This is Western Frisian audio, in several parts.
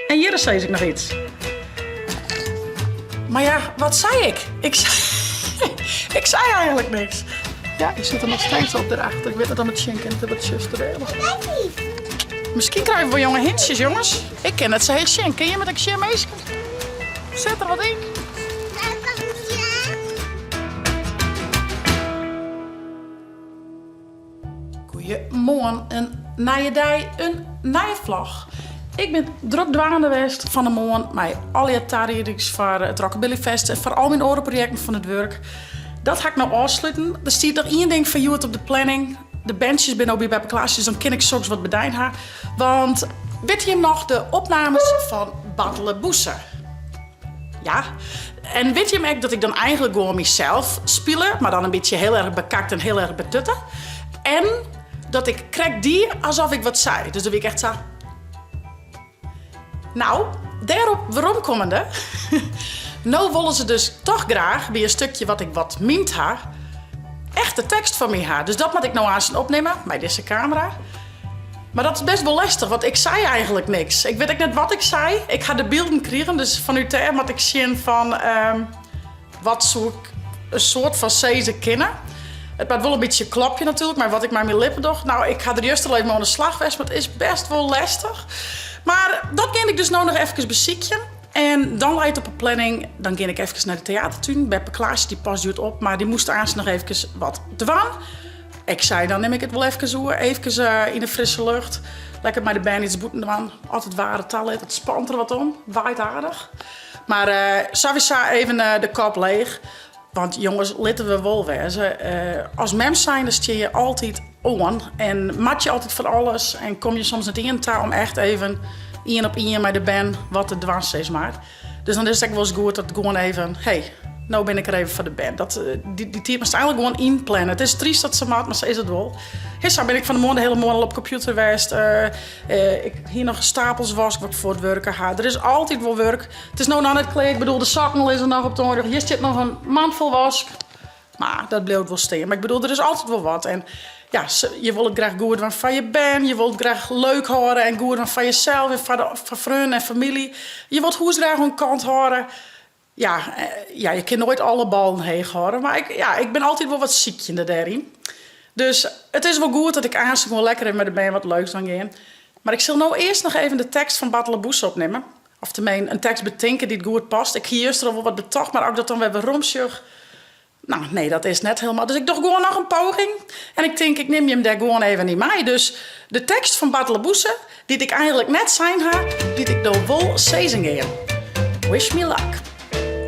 En hjirre sis ik noch iets. Mar ja, wat sei ik? Ik sei, ik sei eigenlik niks. Ja, je sit der noch steeds op derachter. Ik wit net oft it sjen kin, it wat tsjuster dêr. Miskien krije we wol jonge hintsjes, jonges. Ik kin net sa heech sjen. Kin jimme it ek sjen, minsken? Sit der wat yn? Goeiemoarn, in nije dei, in nije vlog. Ik bin drok dwaande west fan 'e moarn mei allegear tariedings foar it Rockabilly Fest en foar al myn oare projekten fan it wurk. Dat ha ik no ôfsluten. Der stiet noch ien ding foar hjoed op de planning. De berntsjes binne no by beppe Klaasje, dus dan kin ik soks wat bedein ha. Want witte jim noch de opnames fan Bartele Boese? Ja. En wit jim ek dat ik dan eigenlik gewoan mysels spile, mar dan in bytsje hiel erch bekakt en hiel erch betutte. En dat ik krekt die alsof ik wat sei. Dus dan wie ik echt sa. Nou, dêrop weromkommende. No wolle se dus toch graach by in stukje wat ik wat mymd ha, echt de tekst foar my ha. Dus dat moat ik no aansten opnimme mei dizze kamera. Mar dat is best wol lestich, want ik sei eigenlik niks. Ik wit ek net wat ik sei. Ik ha de bylden krigen, dus fanút dêr moat ik sjen fan wat soe ik in soart fan sizze kinne. It moat wol in bytsje klopje natuerlik, mei wat ik mei myn lippen doch. Nou, ik ha der juster al even mei oan de slach west, mar it is best wol lestich. Mar dat gean ik dus no noch efkes besykjen. En dan leit op 'e planning, dan gean ik efkes nei de teatertún. Beppe Klaasje dy past hjoed op, mar dy moast aanst noch efkes wat dwaan. Ik sei, dan nim ik it wol efkes oer, efkes yn de frisse lucht. Lekker mei de bern iets bûten dwaan. As it waar it talit, it spant der wat om, waait aardich. Mar sawiesa even de kop leech. Want jonges, litte we wol wêze, as mem zijnde stean je altyd oan en moat je altyd fan alles en kom je soms net ien ta om echt even ien op ien mei de bern wat te dwaan, sis mar. Dus dan is it ek wolris goed dat gewoan even, hey, no bin ik der even foar de bern. Dat, dy, dy tiid moatst eigenlik gewoan ynplanne. It is tryst dat sa moat, mar sa is it wol. He, sa bin ik fan 'e moarn de hiele moarn al op kompjûter west. Ik hie noch stapels wask wat ik fuortwurke ha. Der is altyd wol wurk. It is no noch net klear. Ik bedoel, de sokken lizze noch op de oanrjocht. Hjir stiet noch in mand fol wask. Mar dat bliuwt wol stean. Mar ik bedoel, der is altyd wol wat. En ja, je wolle it graach goed dwaan foar je bern. Je wolle it graach leuk hâlde en goed dwaan foar jesels en foar de foar freonen en famylje. Je wolle it hûs graach oan kant hâlde. Ja, ja, je kinne noait alle ballen heech hâlde. Mar ik, ja, ik bin altyd wol wat sykjende dêryn. Dus it is wol goed dat ik aanst gewoan lekker even mei de bern wat leuks dwaan gean. Mar ik sil no earst noch even de tekst fan Bartele Boese opnimme. Of teminsten in tekst betinke dy't goed past. Ik hie juster al wol wat betocht, mar as ik dat dan wer weromsjoch, no, nee, dat is net helemaal. Dus ik doch gewoan noch in poging. En ik tink, ik nim jim dêr gewoan even yn mei. Dus de tekst fan Bartele Boese, dy't ik eigenlik net sein ha, dy't ik no wol sizzen gean. Wish me luck.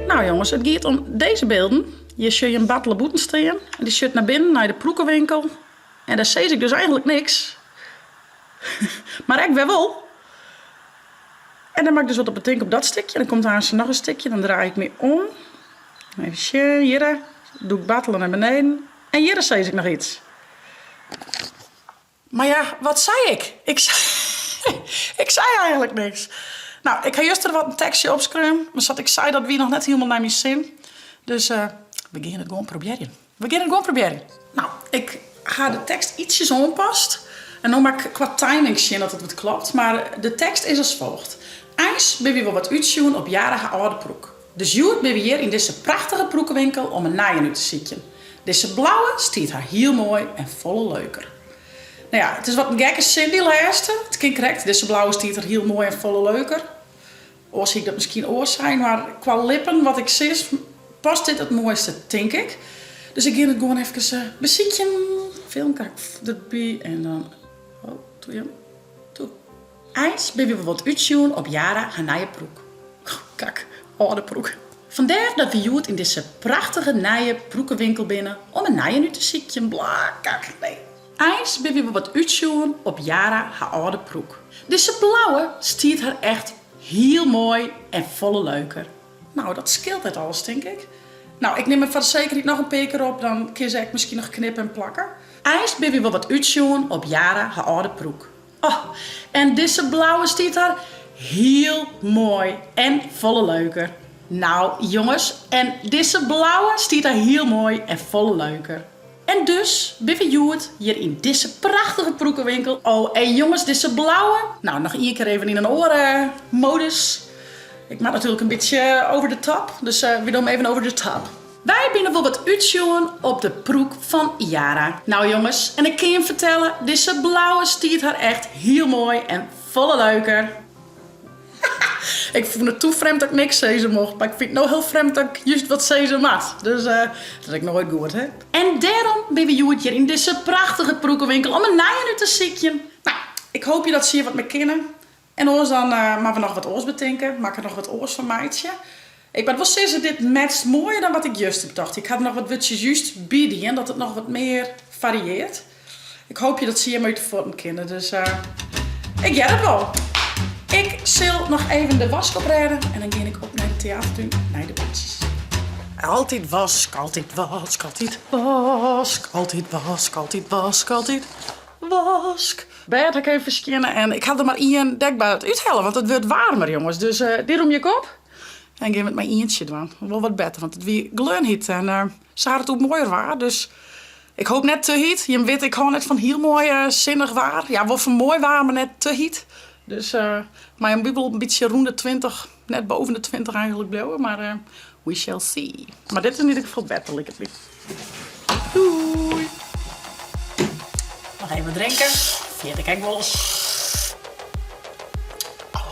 Nou jonges, it giet om dizze bylden. Hjir sjoch je in Bartele bûten stean. En dy sjocht nei binnen, nei de proekewinkel. En dêr sis ik dus eigenlik niks. Mar ek wer wol. En dan moat ik dus wat op betinke op dat stikje. Dan komt aanst noch in stikje, dan draai ik my om. Even sjen, hjirre doe ik Bartele nei beneden. En hjirre sis ik noch iets. Mar ja, wat sei ik? Ik sei, ik sei eigenlik niks. Nou, ik ha juster wat in tekstje opskreaun, mar sa't ik sei, dat wie noch net hielendal nei myn sin. Dus we gean it gewoan probearjen. We gean it gewoan probearjen. Nou, ik ha de tekst ietsjes oanpast. En no moat ik kwa timing sjen dat it wat klopt. Mar de tekst is as folgt. Eins binne wy wol wat útsjoen op Jara har âlde prûk. Dus hjoed binne wy hjir yn dizze prachtige prûkewinkel om in nijen út te sykjen. Dizze blauwe stiet har hiel moai en folle leuker. No ja, it is wat in gekke sin dy lêste. It kin krekt, dizze blauwe stiet har hiel moai en folle leuker. Oars hie ik dat miskien oars sein, mar kwa lippen, wat ik sis, past dit it moaiste, tink ik. Dus ik gean it gewoan efkes besykjen. Filmke derby en dan. Oh, toe jong. Toe. Eins binne wy wol wat útsjoen op Jara har nije prûk. Oh, kak, âlde prûk. Fandêr dat wy hjoed yn dizze prachtige nije prûkewinkel binne om in nijen út te sykjen. Bla, kak, nee. Eins binne wy wol wat útsjoen op Jara har âlde prûk. Dizze blauwe stiet har echt hiel moai en folle leuker. Nou, dat skeelt net alles, tink ik. Nou, ik nim it foar de sekerheid noch in pear kear op, dan kin se ek miskien noch knippe en plakke. Eins binne wy wol wat útsjoen op Jara har âlde prûk. Oh, en dizze blauwe stiet har hiel moai en folle leuker. Nou, jonges, en dizze blauwe stiet har hiel moai en folle leuker. En dus binne we hjoed hjir yn dizze prachtige prûkewinkel. Oh, en jonges, dizze blauwe. Nou, noch ien kear even yn in oare modus. Ik moat natuerlik in bytsje over the top, dus eh, we doen even over the top. Wy binne wol wat útsjoen op de prûk fan Yara. Nou jonges, en ik kin jim fertelle, dizze blauwe stiet har echt hiel moai en folle leuker. Ik fûn it doe frjemd dat ik niks sizze mocht, mar ik fyn it no hiel frjemd dat ik just wat sizze moat. Dus eh, dat is ek noait goed, hè? En dêrom binne we hjoed hjir yn dizze prachtige prûkewinkel om in nijen út te sykjen. Nou, ik hoopje dat se hjir wat mei kinne. En oars dan eh, moatte we noch wat oars betinke, moat ik der noch wat oars fan meitsje. Ik moat wol sizze, dit matcht moaier dan wat ik juster betocht. Ik ha der noch wat wurdsjes just by dien, dat it noch wat mear farieart. Ik hoopje dat se hjirmei út de fuotten kinne, dus eh, ik hear it wol. Ik sil noch even de wask oprêde en dan gean ik op nei de teatertún, nei de berntsjes. Altyd wask, altyd wask, altyd wask, altyd wask, altyd wask, altyd wask. Bêd ha ik even ferskjinne en ik ha der mar ien dekbêd úthelle, want it wurdt waarmer jonges. Dus eh, dy romje ik op en gean we it mei ientsje dwaan. Wol wat better, want it wie gleonhyt en uh, se hat it oer moaier waar, dus ik hoop net te hyt. Jim witte, ik hâld net fan hiel moai uh, sinnich waar. Ja, wol fan moai waar, mar net te hyt. Dus uh, mei in bibel in bytsje rûn de 20, net boven de 20 eigenlijk bliuwe, mar uh, we shall see. Mar dit is yn ieder gefal better, liket my. Doei! Noch even drinke. Ferjit ik ek wolris. Oh,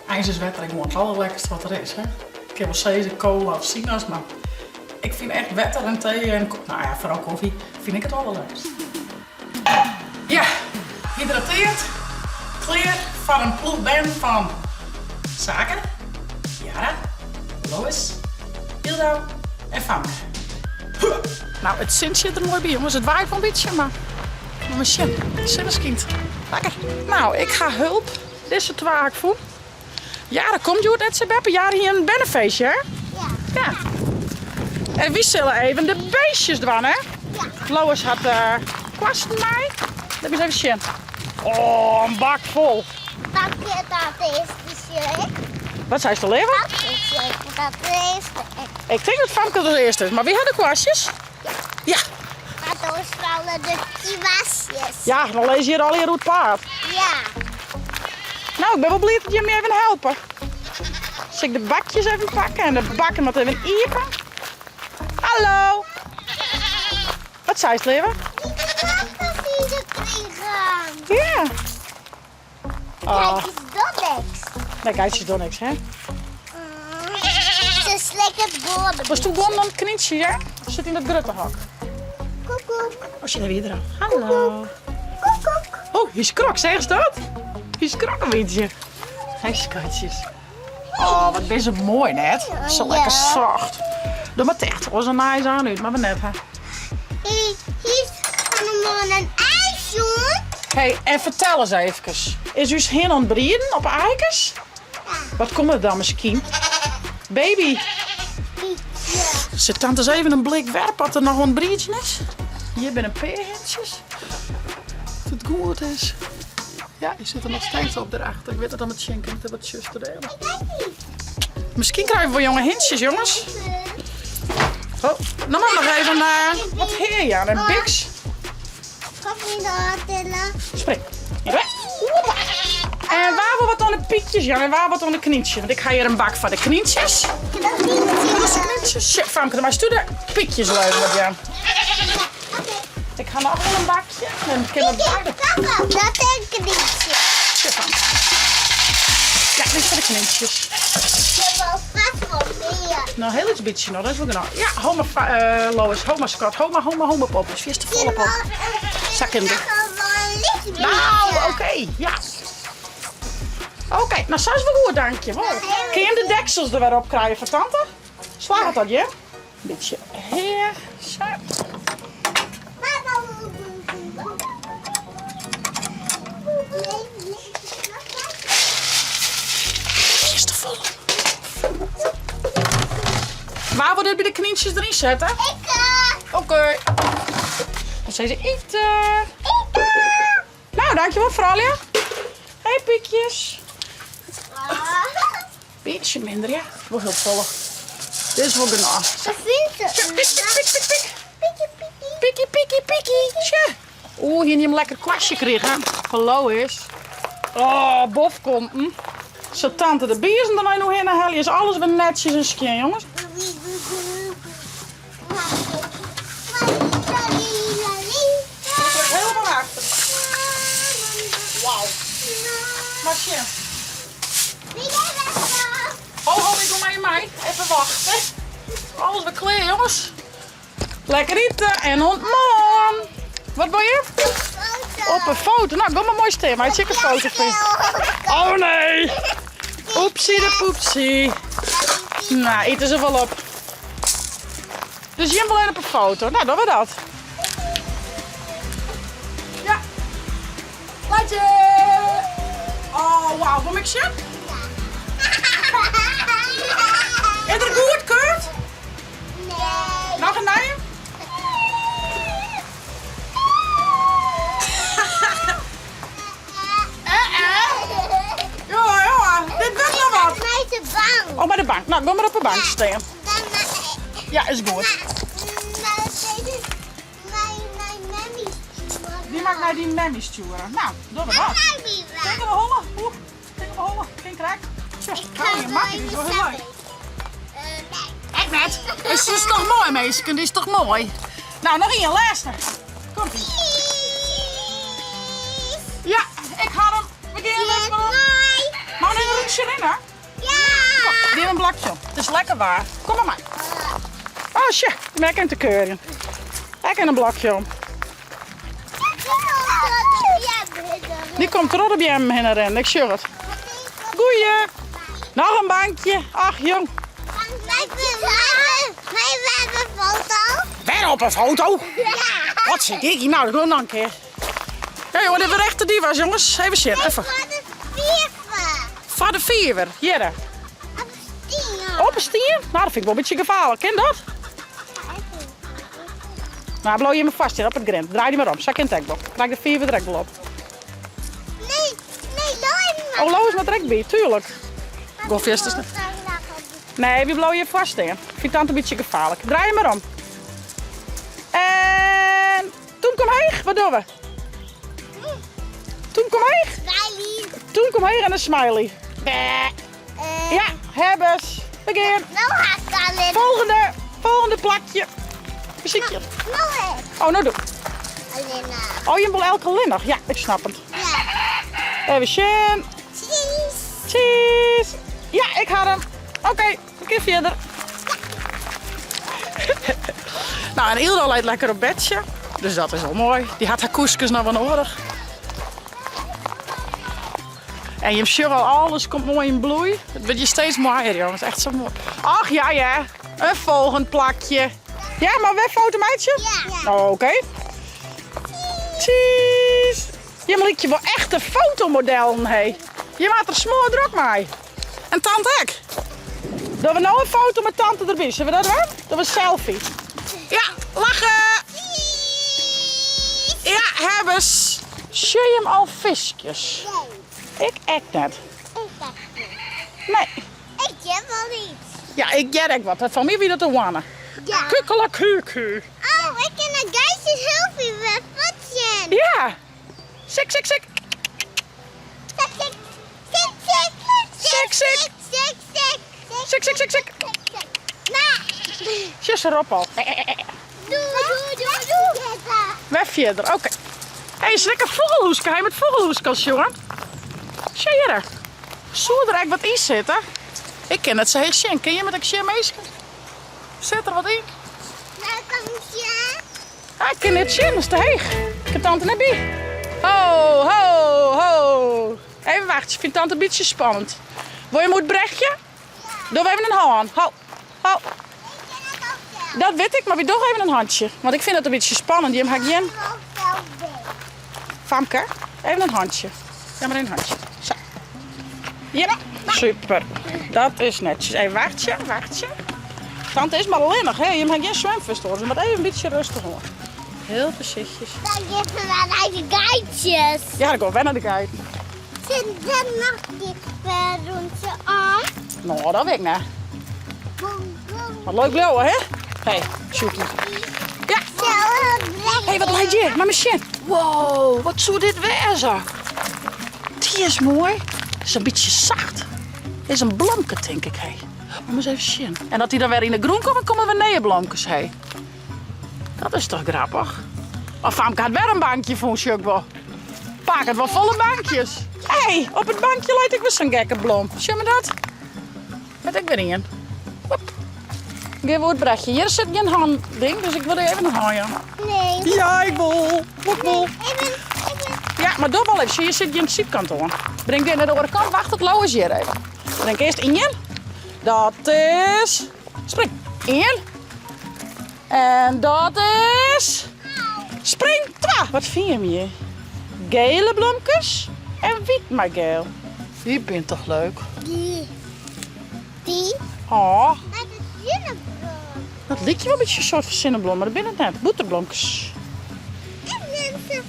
eins is wetter ek gewoan it allerlekkerste wat der is, hè? Ik kin wol sizze kola of sinas, mar ik fyn echt wetter en tee en, nou ja, foaral kofje, fyn ik it allerlekkerst. Ja, hydrateard, klear foar in ploech bern fan Sake, Yara, Lois, Yldau en Famke. Nou, it sintsje sit der moai by, jonges. It waait wol in bytsje, mar mar sjen. De sinne skynt. Lekker. Nou, ik ha help. Dizze twa ha ik fûn. Jara komt hjoed net, sei beppe. Jara hie in bernefeestje, hè? Ja. Ja. En wy sille even de beestjes dwaan, hè? Ja. Lois hat uh, kwasten mei. Lit my ris even sjen. Oh, in bak fol. Bakje dat is de shirt. Wat seist leave? Bakje dat is de Ik tink dat Famke de earste is, mar wy ha de kwastjes. Ja. Ja. Maar dan vallen de kiwasjes. Ja, dan lizze hjir allegear oer it paad. Ja. Nou, ik bin wol bliid dat jimme my even helpe. Sil ik de bakjes even pakke en de bakken moat even iepen. Hallo. Wat seist, leave? Ik krigen. Ja. Oh. Kijk, is dat niks. Nee, kijk, is dat niks, hè? Mm. Ze slikken het bodem. Was toen gewoon dan het knietje, ja? Zit in dat grutte hok. Koekoek. Oh, zit er weer eraan. Hallo. Koekoek. Oh, hier skrok, zeg ze dat? Hier skrok een beetje. Hey, skatjes. Oh, wat ben ze mooi net. Zo lekker zacht. Doe maar echt, was een nice aan uit, maar we net, hè. Hier, hier is een ijsje. Hey, en fertel ris eefkes. Is ús hin oan it brieden op aaikes? Ja. Wat komt der dan miskien? Baby. Pietje. Sil tante ris even in blik werpe oft der noch oan it briedzjen is? Hjir binne in pear hintsjes. As it goed is. Ja, dy sitte noch steeds op derachter. Ik wit net oft it sjen kin, it wat tsjuster dêr. Miskien krije we wol jonge hintsjes, jonges. Oh, dan moat noch even uh, wat hea jaan en Bix. Spring. En wa wol wat oan de pykjes jaan en wa wat oan de knyntsjes? Want ik ha hjir in bak foar de knyntsjes. Dat is de knyntsjes. Shit, Famke, dan meist de pykjes leuk wat jaan. Ik ha noch wol in bakje. Dan kinne we beide. Dat is een knyntsje. Shit, Famke. Ja, dit is foar de knyntsjes. Je wil vast wel meer. Nou, heel iets bytsje noch, dat is wol genôch. Ja, ho mar, uh, Lois, ho mar, Scott, ho mar, ho mar, ho mar, pop. Is te folle pop. Zak in de. Nou, oké, ja. Oké, nou sa is wol goed, dankjewol. Kin je de deksels der wer op krije foar tante? Slagget dat, ja? Bytsje hea, sa. Is te folle. Wa wol dit by de knyntsjes deryn sette? Ik. Oké. Dan sizze se ite. Ite. Nou, dankjewol froulju. Hey pykjes. Bytsje minder, ja. Wol hiel folle. Dit is wol genôch. Wat fynt Pik, pik, pik, pik, pik. Pikje, pikje. Piki, piki, piki. Tsja. Oeh, hiene jim lekker kwastje krigen? Hallo is. Oh, bofkonten. Sa tante de biezen der no hinne helje is alles wer netsjes en skjin, jonges. Helemaal achter. Wauw. Mar sjen. Ho, ho, ik doe mei mei. Even wachten. Alles weer klear, jongens. Lekker ite en oant moarn. Wat wil je? Op een foto. Nou, kom maar mooi staan. Maar ik een foto van je. Oh nee. Oepsie de poepsie. Nou, eten ze wel op. Dus Jim wil op een foto. Nou, doen we dat. Ja. Laatje. Oh, wauw. Kom ik zitten? Is er goed, Kurt? Nee. Nog een nije? Eh, eh. Jongen, jongen, dit wordt nog wat. Met de bank. Oh, bij de bank. Nou, kom maar op de bank staan. Ja, is goed. Die mag naar die mammy sturen. Nou, doen we dat. Kijk we hollen. Oeh, kijk we hollen. Geen krak. Tja, hou je makkie, die is wel heel leuk. Ik net. Is is toch mooi, meisje? Die is toch mooi? Nou, nog één, laatste. Komt ie. Ja, ik ga hem. We gaan even. Maar nu een rondje in, hè? Ja. Kom, neem een blakje op. Het is lekker waar. Kom maar maar. Oh, shit. Ik merk hem te keuren. Ik heb een blokje om. Die komt er op hem heen rennen, ik zie het. Goeie. Nog een bankje. Ach, jong. Wij hebben een foto. Weer op een foto? Ja. Wat zit ik hier? Nou, dat wil nog een keer. Ja, jongen, dit was echt de diva's, jongens. Even zitten, even. Voor de vierver. Voor de vierver, hier. Op stier. Op een stier? Nou, dat vind ik wel een beetje gevaarlijk. Ken dat? Nou, blow je me vast hier op het grind. Draai die maar om. Zak in het hekblok. Draai de vierver direct wel op. Nee, nee, Lois Oh, Lois moet direct bij, tuurlijk. Go vast te snel. Nee, wie blow je vast in? Vind het een beetje gevaarlijk. Draai je maar om. En toen kom heeg. Wat doen we? Toen kom heeg. Smiley. Toen kom heeg en een smiley. Eh, Ja, hebbes. Begin. Nou ga ik al in. Volgende. Volgende plakje. Muziekje. Nou ik. Oh, nou doe. Alleen. Oh, je wil elke linnig. Ja, ik snap het. Ja. Even zien. Cheese. Cheese. Ja, ik had hem. Oké, een keer verder. nou, en Ildo lijkt lekker op bedje. Dus dat is wel mooi. Die had haar koesjes nog wel nodig. En je ziet al, alles komt mooi in bloei. Het wordt je steeds mooier, jongens. Echt zo mooi. Ach ja, ja. Een volgend plakje. Ja, maar weer foto, meidje? Ja. Oké. Cheese. Je maakt je wel echte fotomodellen, hé. Je maakt er smoor druk mee. En tante ek. Dat we nou een foto met tante erbij. Zullen we dat doen? Dat was een selfie. Ja, lachen. Ja, hebbes. Zie je hem al visjes? Nee, Ik ek net. ik heb niet. Nee. Ik heb wel iets. Ja, ik get ek wat. Van mij wie dat de wanne. Ja. Kukkelakuku. Oh, ik ken een geitje heel veel met voetje. Ja. Sik, sik, sik. Sik, sik. Sik, sik. Sik, sik. Sik, sik. Sik, sik, sik, sik. Sik, sik. Nou. Tjus erop al. Doe, doe, doe, doe. Weg verder, oké. Hé, hey, is lekker vogelhoeske. Hij met vogelhoeskes, jongen. Zie je er? Zou er eigenlijk wat in zitten? Ik ken het ze heel zien. Ken je met een meisje? Zit er wat in? Nou, kom je. Ah, ik ken het zien, dat is te heeg. Ik heb tante net bij. Ho, ho, ho. Even wachten, ik vind tante een beetje spannend. Wil je moet brechtje? Doe even een hand. Ho, ho. Ik ken het ook wel. Dat weet ik, maar we doen even een handje. Want ik vind het een beetje spannend. Die heb ik in. Ik ook wel weet. Famke, even een handje. Ja, maar een handje. Zo. Ja, super. Dat is netjes. Even wachtje, wachtje. Tante is maar alleen hè. Je mag geen zwemvest hoor. Ze moet even een beetje rustig hoor. Heel voorzichtig. Dan geven we naar de geitjes. Ja, dan gaan we naar de geit. Zit er nog die rondje aan? Nou, dat weet ik niet. Boem, boem. Wat leuk blauwe, hè? Hé, hey, Sjoekie. Ja, Zo, het Hé, wat leit hjir? Mei sjen. Wow, wat soe dit wêze? Dy is moai. Is in bytsje sacht. Is in blomke, tink ik, hé. Om ris even sjen. En as dy dan wer yn de grûn komme, komme wer nije blomkes, hé. Dat is toch grappich? Mar Famke hat wer in bankje fûn, sjoch ik wol. Pake hat wol folle bankjes. Hé, op it bankje leit ek wer sa'n gekke blom. Sjoch mar dat. Hat ek wer ien. Hop. Gean we oer it brechje. Hjir sit gjin handding, dus ik wol dy even in hân jaan. Nee. Ja, ik wol. Ik wol. Ik ben, ik ben. Ja, mar doch wol even. Sjoch, hjir sit gjin sydkant oan. Bring dit nei de oare kant. Wacht tot Lois hjir even. Bring earst ien. Dat is... Spring. Ien. En dat is... Spring twa. Wat fyn je 'm hjir? Gele blomkes en wyt mei geel. Dy binne toch leuk? Dy. Dy. Oh. Dat is sinneblom. Dat liket wol in bytsje in soart fan sinneblom, mar dat binne it net. Bûterblomkes. Ik vind ze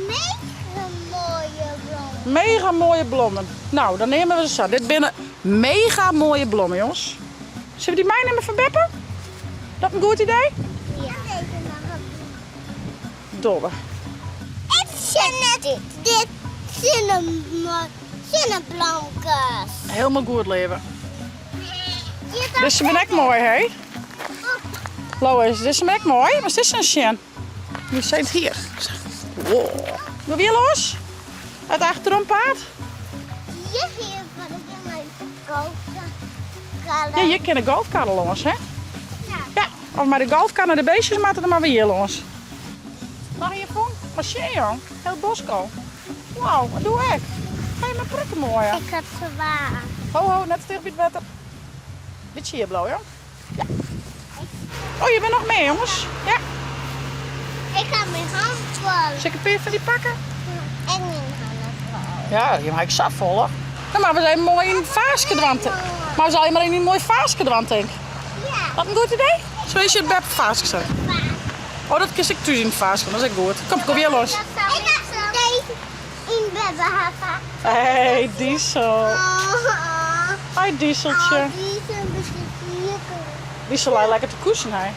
mega moaie blommen. Mega moaie blommen. Nou, dan neame we se sa. Dit binne mega moaie blommen, jonges. Sille we dy meinimme foar beppe? Dat in goed idee? Ja. Deze nog een bloem. Dogge. Ik zie net dit sinneblomkes. Helemaal goed, leave. Dizze binne ek moai, hè? Lois, dizze binne ek moai. Wat is dizze in sjen? Nu zijn het hier. Wow. Wil je los? Het achterompaad? Hier hier van ik mijn golfkarren. Ja, hjir kin de golfkarre lâns, hè? Ja. Ja, of mei de golfkar nei de beestjes moatte der mar wer hjir lâns. Noch ien fûn? Mar sjen jong, hiel bosk al. Wow, wat doe ik? Hé, mar prikke moai. Ik had zwaar. Ho, ho, net te ticht by it wetter. Bytsje hjir bliuwe, jong. Ja. Oh, hjir binne noch mear, jonges. Ja. Ik ha myn hannen fol. Sil ik in pear fan dy pakke? En myn hannen fol. Ja, dy ha ik sa folle. Dan moatte we even moai yn faaske dwaan. Mar we sille mar yn in moai faaske dwaan, tink. Ja. Dat in goed idee? Zo is je het beppe faaske zetten. Oh, dat kinst ek thús yn it faaske, dat is ek goed. Kom, kom hjir los. Ik ha deze yn beppe hawwe. Hey, Diesel. Oh, Hoi, Dieseltje. Oh, die is een beetje ziek. Diesel lei lekker te koesen, hè.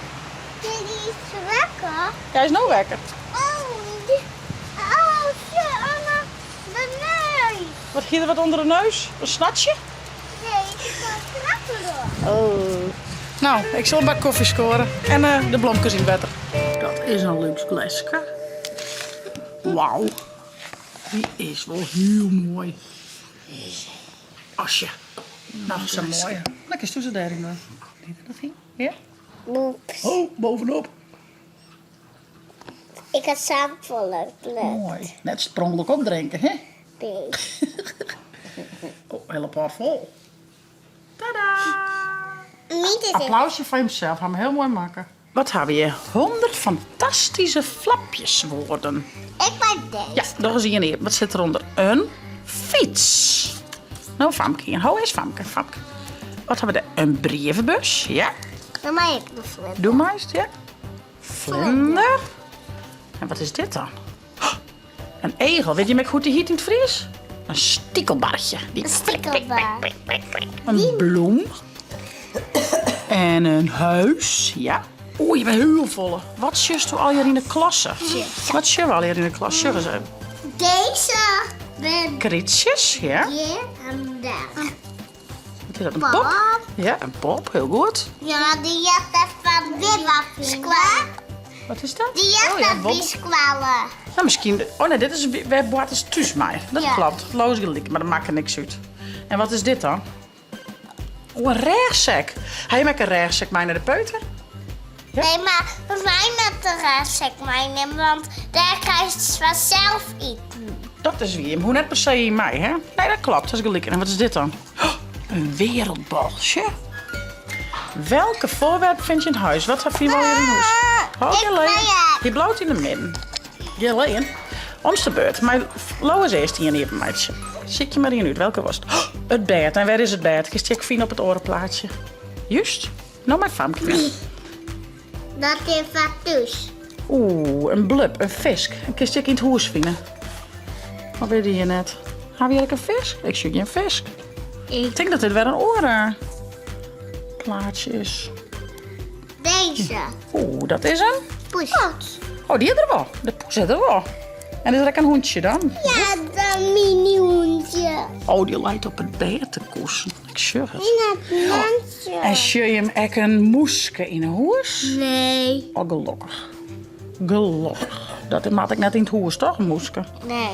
Die is wekker. Ja, hy is no wekker. Oh, die, oh, shit, Anna, de neus. Wat hie er wat ûnder de neus? In snatsje? Nee, ik kan knappen. Oh. Nou, ik sil in bak kofje skoare en eh, de blomkes yn it wetter. Dat is in lúks gleske. Wauw. Dy is wol hiel moai. Asje. Noch sa moai. Dan kinst se dêryn dwaan. Dat yn? Ja? Oeps. Oh, bovenop. Ik ha safolle plukt. Moai. Net spronglik opdrinke, hè? Nee. oh, hele pot fol. Tada! Applausje foar jimsels, ha 'm hiel moai makke. Wat ha we hjir? 100 fantastyske flapjeswoorden. Ik pak deze. Ja, doch ris ien iepen. Wat sit derûnder? In fyts. No, Famke ien. Ho is Famke? Famke. Wat ha we dêr? In brievebus, ja. Dan mei ik de vlinder. Doe meist, ja. Vlinder. En wat is dit dan? Oh, in egel. Wit jim ek hoe't dy hiet yn it Frysk? In stikelbarchje. In stikelbarch. In bloem. En in huis, ja. Oeh, je bent heel folle. Wat sjochsto allegear yn de klasse? Wat sjogge we allegear yn de klasse? Sjoch ris even. Deze ben Krytsjes, ja. Hier en daar. Wat is dat, een pop? Ja, in pop, hiel goed. Ja, dy heart dat fan skoalle. Wat is dat? Dy heart oh, ja, dat by skoalle. Nou, miskien. Oh nee, dit is wer boarters thús mei. Dat Ja. klopt. Loos gelyk, mar dat makket niks út. En wat is dit dan? Oh, in rêchsek. Ha jim ek in rêchsek mei nei de peuter? Ja? Nee, mar wy moatte de rêchsek meinimme, want dêr krijst fansels iten. Dat is wier. Hoecht net per se yn mei, hè? Nee, dat klopt. Dat is gelyk. En wat is dit dan? Oh, in wereldbal. Sjoch. Welke voorwerp vind je in huis? Wat ha fine we allegear yn hûs? Oh, Ik gjin lean. mei ek. Hy bliuwt yn de midden. Gjin lean. Omste beurt. Mei Lois earst ien iepen meitsje. Sykje mar ien út. Welke wolst? Oh, it bêd. En wêr is it bêd? Kinst dy ek fine op it oare plaatsje. Just. No mei Famke wer. Dat is foar thús. Oeh, in blub, in fisk. En kinst dy ek yn it hûs fine. Of is dy hjir net? Ha we hjir ek in fisk? Ik sjoch gjin fisk. Ik tink dat dit wer in oare plaatsje is. Deze. Oeh, dat is in? Poes. Oh, dy is der wol. De poes is der wol. En is der ek in hûntsje dan? Ja, dat mini hûntsje. Oh, dy leit op it bêd te koesen. Ik sjoch it. En dat mensje. En sjoch je him ek in mûske yn 'e hûs? Nee. Oh, gelokkich. Gelokkich. Dat moat ek net yn it hûs, toch, in mûske? Nee.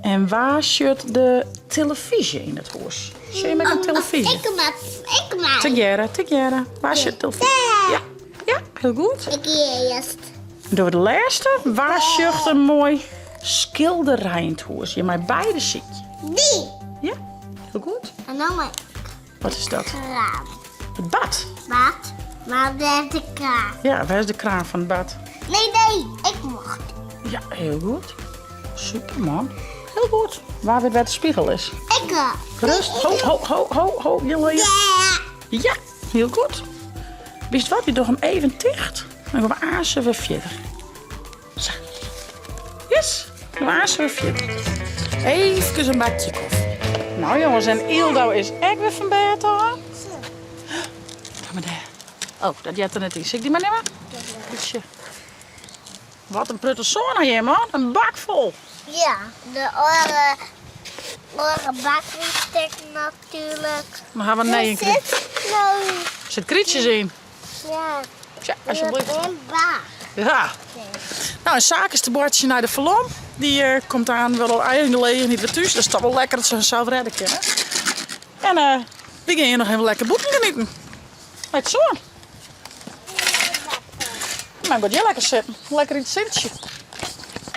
En wa sjocht de telefyzje yn it hûs? Sjoch je him ek in telefyzje? Ik moat, ik mei. Tegearre, tegearre. Wa sjocht de telefyzje? Ja, ja, hiel goed. Ik earst. Dogge we de lêste. Wa sjocht in moai skilderij yn it hûs? Je mei beide sykje. Dy. Ja, hiel goed. En dan mei Wat is dat? Kraan. Het bad? Bad? Maar waar is de kraan? Ja, waar is de kraan van het bad? Nee, nee, ik mocht. Ja, heel goed. Super man. Heel goed. Wa wit wêr't de spiegel is? Ik. Rust. Ho, ho, ho, ho, ho. Ja. Ja, hiel goed. Witst wat, wy dogge him even ticht. Dan gean we aanst wer fierder. Sa. Yes, dan gean we aanst wer fierder. Eefkes in bakje kofje. Nou jongens, en Ildo is ek wer fan bêd ôf. Ga maar dêr. Oh, dat heart der net yn. Sil ik dy mar nimme? Bytsje. Wat in prutte sân ha jim, man. In bak fol. Ja, de oare, oare bak wie stik natuerlik. Dan ha we nije Der sit no... Sit krytsjes yn? Ja. Tja, alsjeblieft. In bak. Ja. Nou, en Saak is te boartsjen nei de Verlom. Dy eh, komt aan wel op eigen gelegenheid wer thús. Dat is toch wol lekker dat se harsels rêde kinne. En uh, wy gean hjir noch even lekker bûten genieten. Mei it sân. Nou, giet hjir lekker sitten. Lekker yn it sintsje.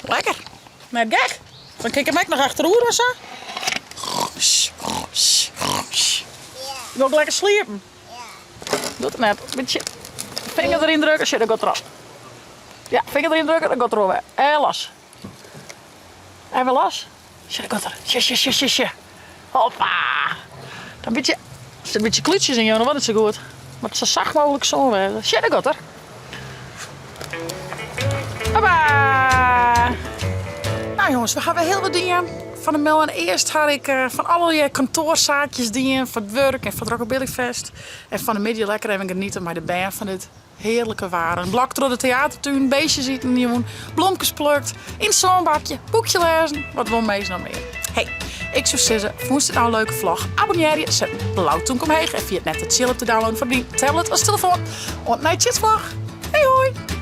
Lekker. Net gek. Dan kin ik him ek noch achteroer of sa. Ja. Wol ik lekker sliepen. Ja. Doet it net. Bytsje finger deryn drukke, sjoch, dan giet er al. Ja, finger deryn drukke, dan giet er al wer. En los. En wer los. Sjoch, dan giet er. Sjoch, sjoch, sjoch, sjoch, sjoch. Hoppa. Dan bytsje, der sit in bytsje klútsjes yn, joh, dan wurdt it sa goed. Moat sa sacht mooglik sân wêze. Sjoch, dan giet er. Hoppa. Nou jongens, we hawwe hiel wat dien fan 'e moarn. Earst ha ik eh, fan allegear kantoarsaakjes dien foar it wurk en foar it Rockabillyfest. En fan 'e middei lekker even geniete mei de bern fan dit hearlike waar. In blok troch de teatertún, beestjes iten jûn, blomkes plukt, yn it sânbakje, boekje lêzen. Wat wol mins noch mear? Hey, ik soe sizze, fûnst dit nou in leuke vlog? Abonnearje, set in blau tûmke omheech en ferjit net de tsjil op te downloaden foar dyn tablet as telefoan. Oant nei tsjitsvlog. Hey hoi!